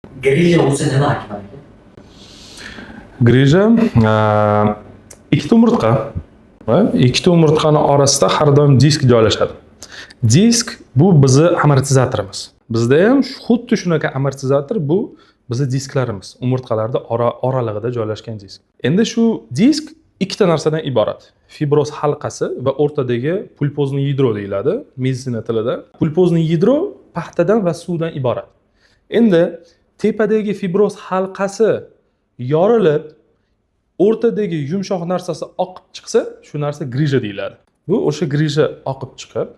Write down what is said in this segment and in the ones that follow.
Грыжа o'zi nima, Akmal aka? Грыжа ikkita umurtqa va ikkita umurtqani orasida har doim disk joylashadi. Disk bu bizni amortizatorimiz. Bizda ham xuddi shunaqa amortizator, bu bizni disklarimiz, umurtqalarda oralig'ida joylashgan disk. Endi shu disk ikkita narsadan iborat. Fibroz halqasi va o'rtadagi пульпозный ядро deyiladi meditsina tilida. Пульпозный ядро paxtadan va suvdan iborat. Endi tepadagi fibroz halqasi yorilib, o'rtadagi yumshoq narsasi oqib chiqsa, shu narsa грыжа deyiladi. Bu o'sha грыжа oqib chiqib,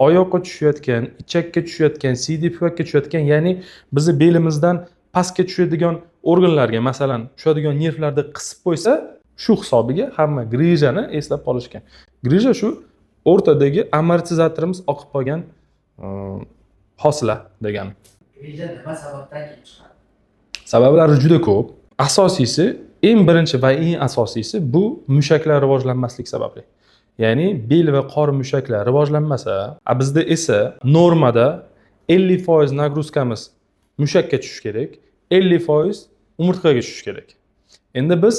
oyoqqa tushayotgan, ichakka tushayotgan, siydik pufakka tushayotgan, ya'ni bizni belimizdan pastga tushadigan organlarga, masalan, tushadigan nervlarni qisib qo'ysa, shu hisobiga hamma грыжа ni eslab qolishgan. Грыжа shu o'rtadagi amortizatorimiz oqib qolgan hosila degani. Грыжа nima sababdan kelib chiqadi? Sabablari juda ko'p. Asosiysi, eng birinchi va eng asosiysi, bu mushaklar rivojlanmaslik sababli. Ya'ni bel va qorin mushaklar rivojlanmasa, a bizda esa normada 50% нагрузка miz mushakka tushishi kerak, 50% umurtqaga tushishi kerak. Endi biz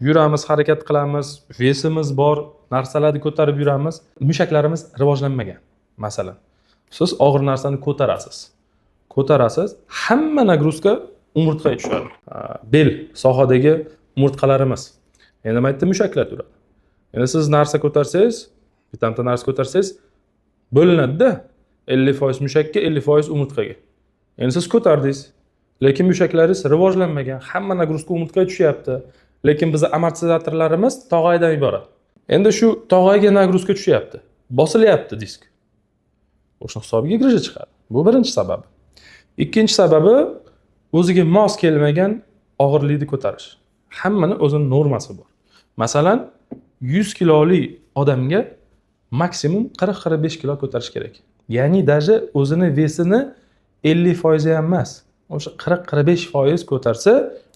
yuramiz, harakat qilamiz, вес imiz bor, narsalarni ko'tarib yuramiz, mushaklarimiz rivojlanmagan. Masalan, siz og'ir narsani ko'tarasiz. Ko'tarasiz, hamma нагрузка umurtqaga tushadi. Bel sohadagi umurtqalarimiz. Endi nima aytdi, mushaklar turadi. Endi siz narsa ko'tarsangiz, bitta narsa ko'tarsangiz, bo'linadi-da. 50% mushakka, 50% umurtqaga. Endi siz ko'tardingiz, lekin mushaklaringiz rivojlanmagan, hamma нагрузка umurtqaga tushyapti. Lekin bizni amortizatorlarimiz tog'aydan iborat. Endi shu tog'ayga нагрузка tushyapti. Bosilyapti disk. O'sha hisobiga грыжа chiqadi. Bu birinchi sababi. Ikkinchi sababi, o'ziga mos kelmagan og'irlikni ko'tarish. Hammani o'zini normasi bor. Masalan, 100 kiloli odamga maksimum 40-45 kilo ko'tarish kerak. Ya'ni даже o'zini вес ini 50 foizi ham emas. O'sha 40-45 foiz ko'tarsa,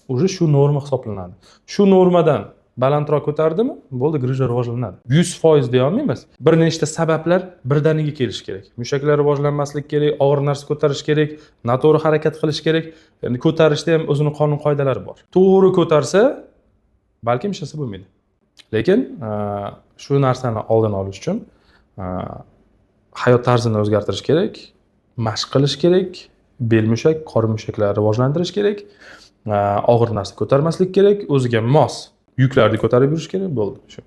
уже shu norma hisoblanadi. Shu normadan balandroq ko'tardimi, bo'ldi, грыжа rivojlanadi. 100 foiz deya olmaymiz. Bir nechta sabablar birdaniga kelishi kerak. Mushaklar rivojlanmasligi kerak, og'ir narsa ko'tarish kerak, noto'g'ri harakat qilish kerak. Endi ko'tarishda ham o'zini qonun qoidalari bor. To'g'ri ko'tarsa, balkim hech narsa bo'lmaydi. Lekin shu narsani oldini olish uchun hayot tarzini o'zgartirish kerak, mashq qilish kerak, bel mushak, qorin mushaklarni rivojlantirish kerak, og'ir narsa ko'tarmaslik kerak, o'ziga mos yuklarni ko'tarib yurish kerak, bo'ldi shu.